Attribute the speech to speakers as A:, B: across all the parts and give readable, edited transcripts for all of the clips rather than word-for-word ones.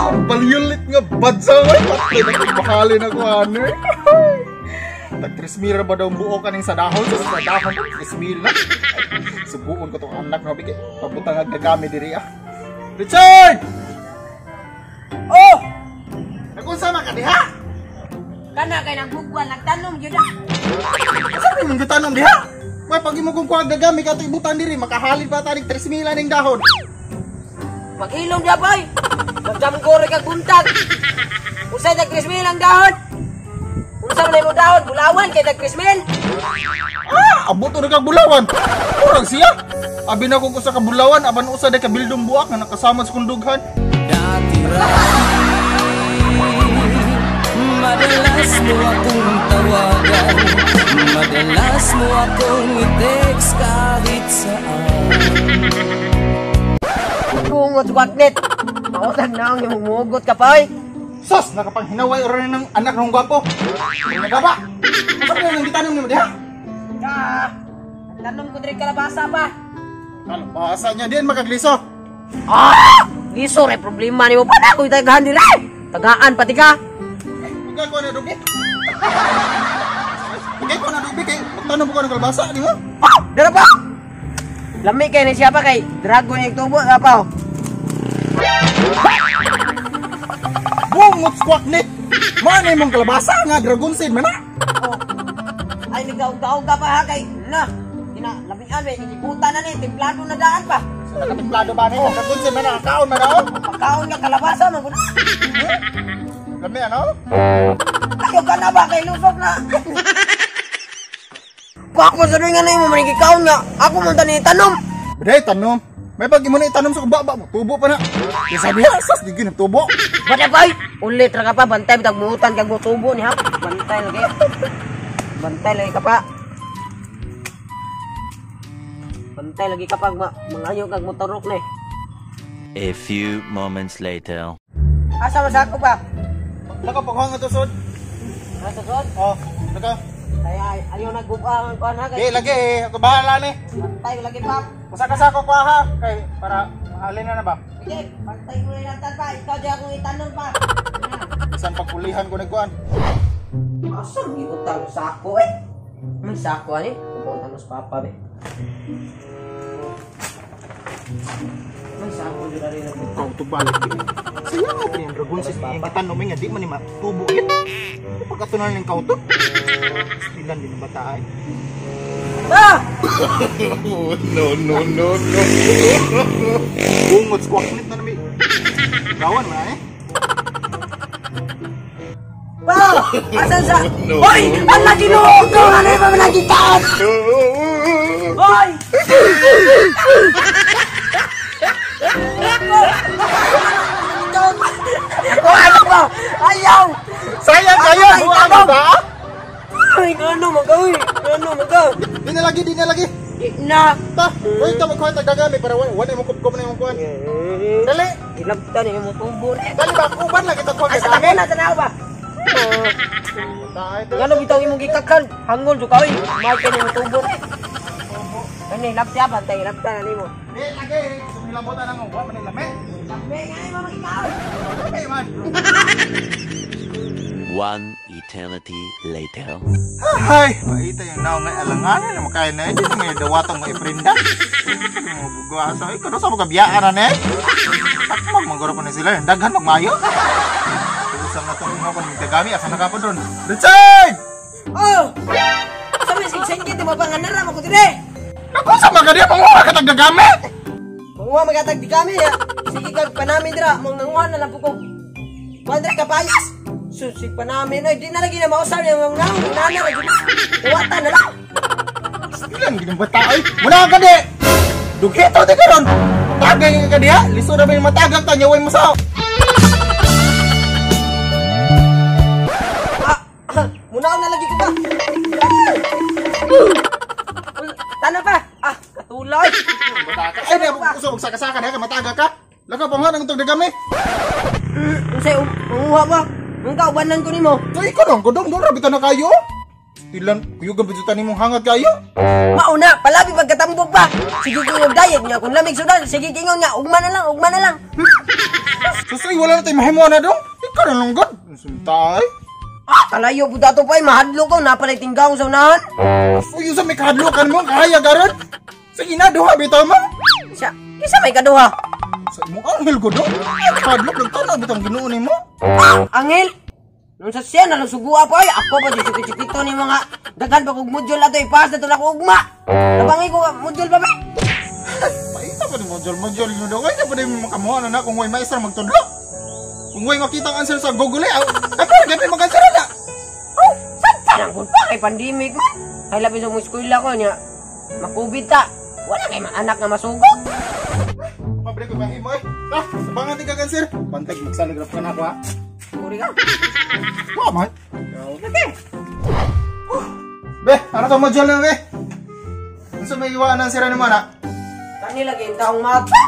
A: Balyulit nga badsa oy. Patay na kong bahalin ako ano eh. Tag 3,000 ba daw buo kaning sa dahon? Sa dahon, 3,000 na. Subuon ko tong anak no bigay. Pabutang ag gagami diri ah. Richard!
B: Oh!
A: Nagunsa man ka diha?
B: Kana kay nagbugwal nagtanom gyud ah.
A: Asa man mong gitanom diha? May pag imo kong kuha gagami ka ibutang diri makahalin pa tanig 3,000 ning dahon.
B: Pag-ilong diha bay. Nagdamgore kag buntag. Unsay tag 3,000 ang dahon? Unsa man imo dahon? Bulawan kay tag 3,000.
A: Ah, abot na kag bulawan. Murag siya. Abi na ko usa ka bulawan apan usa day ka bildong buak nga nakasama sa kundughan.
C: Dati madalas mo akong tawagan, madalas mo akong i-text kahit saan.
B: Bungot waknet. Mautag na ang imong mugot ka pa oy.
A: Sos, nakapanghinaway ora ng anak ng gwapo. Nagaba. Unsa man nang gitanom nimo diha?
B: Ah, tanom ko diri kalabasa pa.
A: Kalabasa niya diyan makagliso.
B: Ah! Liso re problema nimo pa na ko tagahan diri. Tagaan pati ka.
A: Pagka ko na dubi. Pagka ko na dubi kay magtanom ko ng kalabasa nimo.
B: Ah, dara pa. Lami kay ni siya pa kay dragon yung tubo pa.
A: Bungot squawk net. Mao imong kalabasa nga dragon seed man na.
B: Oh. Ay nagdaog-daog ka pa ha kay na. Kina lamian be ikutan na ni templado na daan pa.
A: Nakatimplado ba ni? Dragon seed man na kaon man oh.
B: Pagkaon nga kalabasa man gud.
A: Lami ano?
B: Ayaw ka na ba kay lusok na. Kuha ko sa nga na imo man gikaon nga ako man tani tanom.
A: Biday tanom. May pag imo na itanom sa baba mo, tubo pa na. Kaya sabi ha, sas di gyud tubo.
B: Bada bay, ulit ra ka pa bantay bitag muhutan kag tubo ni ha. Bantay lagi. Bantay lagi ka pa. Bantay lagi ka pa mangayo kag motorok ni.
D: A few moments later.
B: Asa man sa ako pa?
A: Naka paghuang nga tusod.
B: Asa sod?
A: Oh, naka.
B: Ay ayaw nagbuka ang kuan ha
A: Di
B: kay.
A: lagi eh, ako bahala ni.
B: Bantay lagi pa.
A: Usa ka sako ko ha kay para mahalin na na ba.
B: Sige, bantay mo na lang pa. Ikaw di akong itanom pa.
A: Bisan pagpulihan ko nagkuan.
B: Asa gibutang sako eh? May sako ani? Pupunta mo sa papa be. May sako dyan na rin ako.
A: Ikaw to balik. Saya mo pa yung dragon seed ang gitanom nga di man ni matubo gid. Pagkatunan ning kautot. Stilan din ang bata ay.
B: Ah!
A: No, no, no, no. Bungot squawk na nami. Gawan man eh.
B: Pa! Asan sa? Hoy! Ang lagi Ginoo ko! Ano yung mga nagkitaan? Hoy! Ako ano ba? Ayaw!
A: Sayang kayo, buang ba?
B: Ay, ano magawi? Ano magawi?
A: Di na lagi, di na lagi.
B: Di na!
A: Ta, uy, ta magkuhan tagdagami para wala mo kupkup na imong kuan. Dali,
B: Gilabtan ni mo tubo.
A: dali ba uban lagi ta kuan
B: Asa
A: gagami.
B: ta na tanaw ba?
A: Taay
B: Ngano bitaw imong gikakal? Hangol jud ka oy. Mahal kay nimo tubo. Kani labta bantay labta na nimo.
A: Di lagi, sumilabotan ang wa man lami.
B: Lami nga nimo magikaon.
A: Okay man.
D: One eternity later.
A: Ay, paita yung naong nga alanganan na makain na eh. Di na may dawatang maiprinda. Mga bugasa. Ay, kano sa mga biyaan na eh. Takmag, maguro pa na sila. Daghan, magmayo. Sa nga itong mga kung gagami, asa na ka pa doon? Richard!
B: Oh! Sa may sigsengkit, di mo pa nga nara mo ko dire.
A: Naku, sa mga diya, panguha ka tagdagami!
B: Manguha magatag di kami ya. Sige kag panamin dira, manganguha na lang po ko. Kuan dira kapayas. Susig pa namin oy, di na lagi na mausap yung mga naong nana lagi na. Duwatan na lang.
A: Ilan ginang bata ay? Muna ka di! Dughito di karon! Tagay ka diha! Liso na ba yung matagag ta? Nyaway mo sa...
B: Ah, muna na lagi ko ba? Tana pa. Ah, katulay.
A: Ay, di ako gusto magsakasaka diha ka mataga ka. Laka panguha ng tagdagami.
B: Unsay manguha ba? Nung kaubanan ko nimo.
A: Kay ko dong, kodong doon rabita na kayo. Tilan, kuyo gabi dito nimong hangat kayo.
B: Mauna, palabi pagkatambok pa. Sige kingon diet nga kung lamig sudan, sige kingon nga ugma na lang, ugma na lang.
A: Susoy, wala na tayo mahimo na dong. Ikaw na lang god. Suntay.
B: Ah, kalayo po dato pa, mahadlo ko, napalay tinggaw sa unahan.
A: Uy, sa may kahadlokan mo, kaya garon. Sige na, duha, bitaw mo.
B: Siya, kisa may kaduha.
A: Sa imong anghel ko dong. Kahadlok, nagtanaw, bitang ginuon mo.
B: Ah, anghel? Nung sa siya, nalang sugua pa, ay, ako pa, chichikito ni mga daghan pa kog module ato, ipas na to na ko ugma. Nabangi ko, module pa ba?
A: Paita pa ni module nyo daw. Ay, na pa din makamuha na na kung way maestra magtudlo. Kung way makita ang answer sa Google, eh, ay, gabi mag-answer na.
B: Oh, saan parang kung pa kay pandemic man? Ay, labi sa mong eskwela ko niya, makubit ta. Wala kay anak na masugod.
A: Pabre ko mahimo eh. Ah, sabangan di ka answer. Bantay, magsaligraph ka na ako ha.
B: Puri ka.
A: Wa man.
B: Okay.
A: Be, ano to module na be? Unsa may iwaan ang sira ni mo na?
B: Kani lagi yung taong mata.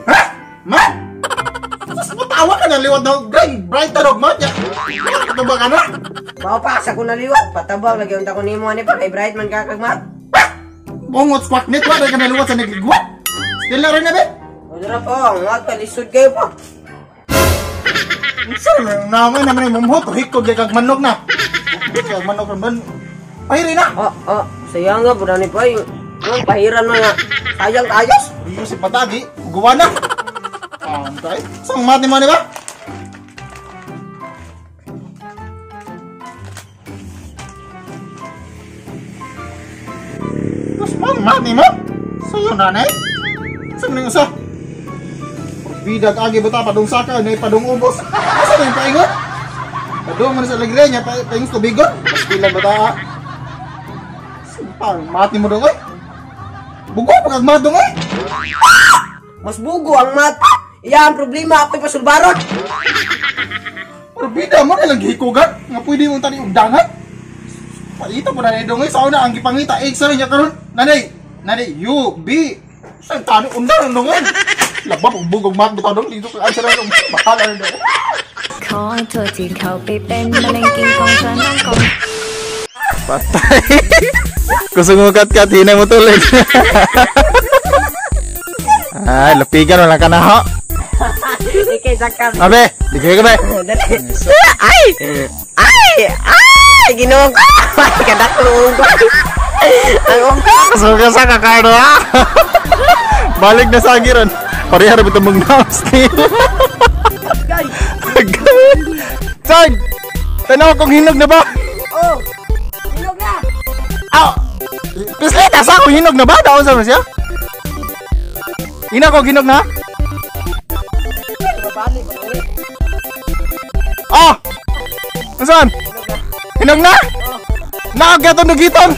A: Ha? Ma? Sas mo tawa ka na liwat daw. Bright, bright na dog mo niya. Ito ba ka na?
B: Mao pa sa ko naliwat, patabaw lagi yung taon nimo ani pa kay bright man ka kag mat.
A: Bongot squat net wa ka naliwat sa nagligwat. Still na rin na be.
B: Wala po, ang mata lisod kayo po.
A: Sir, naman naman yung mumhot, hikog kag manok na. Kag manok man. Pahiri na.
B: Oh, sayang nga pud ani pa yung pahiran man nga. Sayang ayos.
A: Iyo si patagi, gawa na. Antay. Sang mati mo ni ba? Tapos man, mati mo? Sayo na na eh. Saan mo usa? Bidag agi bata padung saka na padung ubos. Asa na yung paingot? Padung man sa lagre niya paingot tubigon. Pastilan bata. Simpang mati mo dong eh. Bugo pag matong eh.
B: Mas bugo ang mata. Iya ang problema ako'y pasulbaron.
A: Pero bida mo na lang gihikugan nga pwede mong tani og dangan. Paita po na dong eh. Sa una ang gipangita x ra niya karon. Nanay, nanay U B. Sa tani undang dong eh. ลับบ้าผมบุกมากไปตอนนั้นดีทุกอันเชิญลงบ้านอะไรเนี่ย
E: ขอโทษที่เขาไปเป็นมะเร็งกินของเธอนั่งกอง
A: Patay. Kusungukat ka, tinay mo tuloy. Ay, lapigan, wala ka na ho.
B: Ikay, sakap.
A: Abe, bigay ka ba?
B: Ay! Ay! Ay! Ginoong ko! Ay, kadaklong ko! Ang ungko!
A: Kusungukat sa kakano, ha? Balik na sa agiran. Pareha rin itong mag-nasty. Chag! Tanaw kong hinog na ba?
B: Oh! Hinog na!
A: Aw! Pislit! Asa akong hinog na ba? Daon sa siya? Ina ko hinog na? Oh! Nasaan? Hinog na? Nakagaton na giton!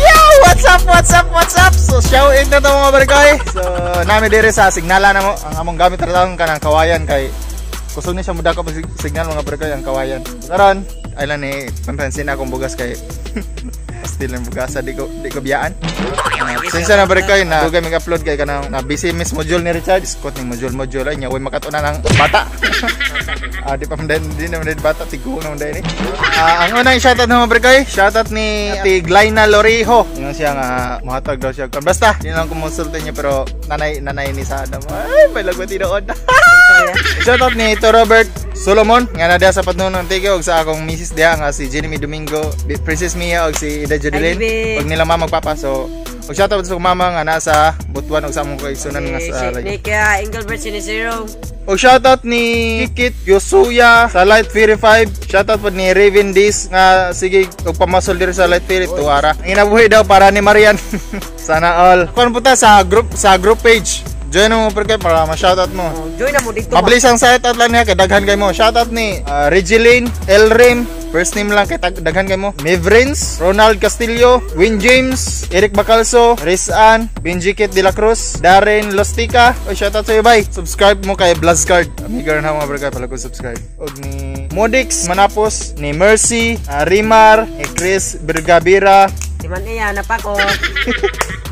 A: Yo! What's up? What's up? What's up? So, shout out na ito mga barikay. So, nami dire sa signala na mo. Ang among gamit na taong kanang kawayan kay kusog ni siya muda ko pag signal mga barikay ang kawayan. Karon, ay lang ni panpansin akong bugas kay pastil ng bugasa di ko biyaan. Since na barikay na dugay mag-upload kay kanang na busy miss module ni Richard. Scott ni module ay nya way makatunan ang bata. Di pa man din naman din bata tigo naman din ni. Ang unang shoutout ng mga barikay, shoutout ni Ate Glyna Lorijo. Ingon siya nga mohatag daw siya. Basta di lang kumonsulta niya pero nanay ni sa Adam. Ay, may lagwat tinuod. Shoutout ni Ito Robert Solomon nga na diha sa Patnunon Antique og sa akong misis diha nga si Jeremy Domingo, Princess Mia og si Ida Jodelyn og nila mama magpapa. So og shoutout sa mama nga nasa Butuan og sa among kaigsunan nga sa
B: Nick Engelbert Sinisero.
A: Og shoutout ni Kikit Yosuya sa Light Fury 5. Shoutout pod ni Raven Dis nga sige og pamasol diri sa Light Fury tuara. Ang inabuhi daw para ni Marian. Sana all. Kuan punta sa group page. Join mo per para ma-shoutout mo.
B: Oh, join na mo dito.
A: Mabilis ang shoutout lang niya kay daghan kay mo. Shoutout ni Regiline, Elrim, first name lang kay daghan kay mo. Mevrins, Ronald Castillo, Win James, Eric Bacalso, Rizan, Benji Kit De La Cruz, Darren Lostica. Oy, shoutout sa iyo, bye. Subscribe mo kay Blazcard. Amigo na mga barkada pala ko subscribe. Og ni Modix Manapos, ni Mercy, Rimar, ni Chris Bergabira.
B: Si Man iya napako.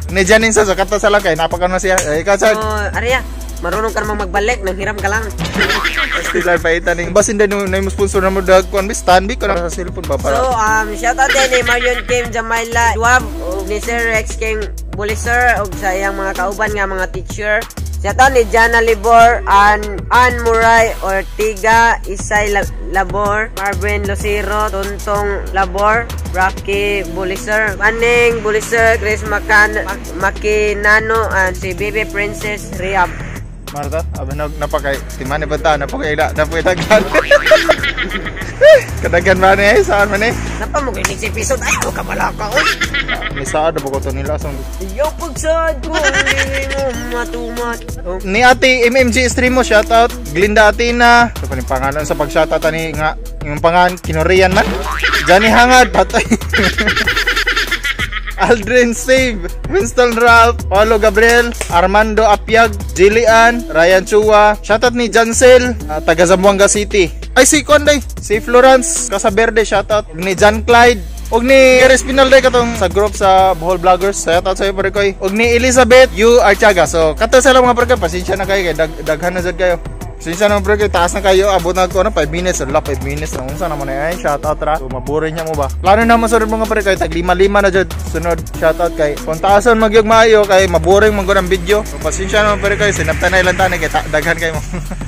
A: Ni Janine sa kata sa lang kay napaka na siya. Ikaw sa.
B: Oh, Arya, marunong ka namang magbalik, nanghiram ka lang.
A: Still paitan ning basin din na mo sponsor na mo dag kuan bi stand bi ko na sa cellphone ba para.
B: So, shout out din ni Marion Kim Jamaila Duab, ni Sir Rex King Buliser ug sa iyang mga kauban nga mga teacher. Shoutout ni Jana Libor, Ann, Ann Muray Ortiga, Isay Labor, Marvin Lucero, Tontong Labor, Rocky Buliser, Maning Buliser, Chris Macan, Makinano, and si Baby Princess Riab.
A: Marta, abi nag napakay timani ba ta napakay da napakay daghan. Kadaghan man eh, saan man eh?
B: Napa mo kinig si episode ay ka balaka oy.
A: Ni saad ba ko to nila sa
B: Ayaw pagsad ko, hindi mo matumat. Oh.
A: Ni Ate MMG stream mo, shoutout Glinda Atina. Ito pa ni pangalan sa pag-shoutout ani nga yung pangalan Kinorian man. Johnny Hangad patay. Aldrin Save, Winston Ralph, Paulo Gabriel, Armando Apiag, Jillian, Ryan Chua, shoutout ni Jancel, taga Zamboanga City. Ay si Konday, si Florence Casaverde, shoutout ni John Clyde, og ni Gary Espinal day katong sa group sa Bohol Vloggers. Shoutout sa iyo pare koy. Og ni Elizabeth U Archaga. So kato sa lang mga pare koy, pasensya na kayo kay daghan na jud kayo. Pasensya na mga pre, taas na kayo, abot na ko ano, 5 minutes, wala 5 minutes, unsa naman na ay, shoutout ra. So maburi niya mo ba? Plano na mo sunod mga pre kay tag lima-lima na jud sunod shoutout kay. Kung taason magyug maayo kay maboring man gud ang video. So pasensya na mga pre kay, sinabtan na ilang tanay kay daghan kay mo.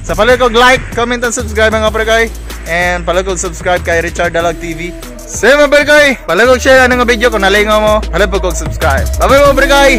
A: Sa palit kog like, comment and subscribe mga pre kay. And palit kog subscribe kay Richard Dalag TV. See mga pre kay, palit kog share anong video kung nalingaw mo, palit kog subscribe. Bye bye mga pre kay.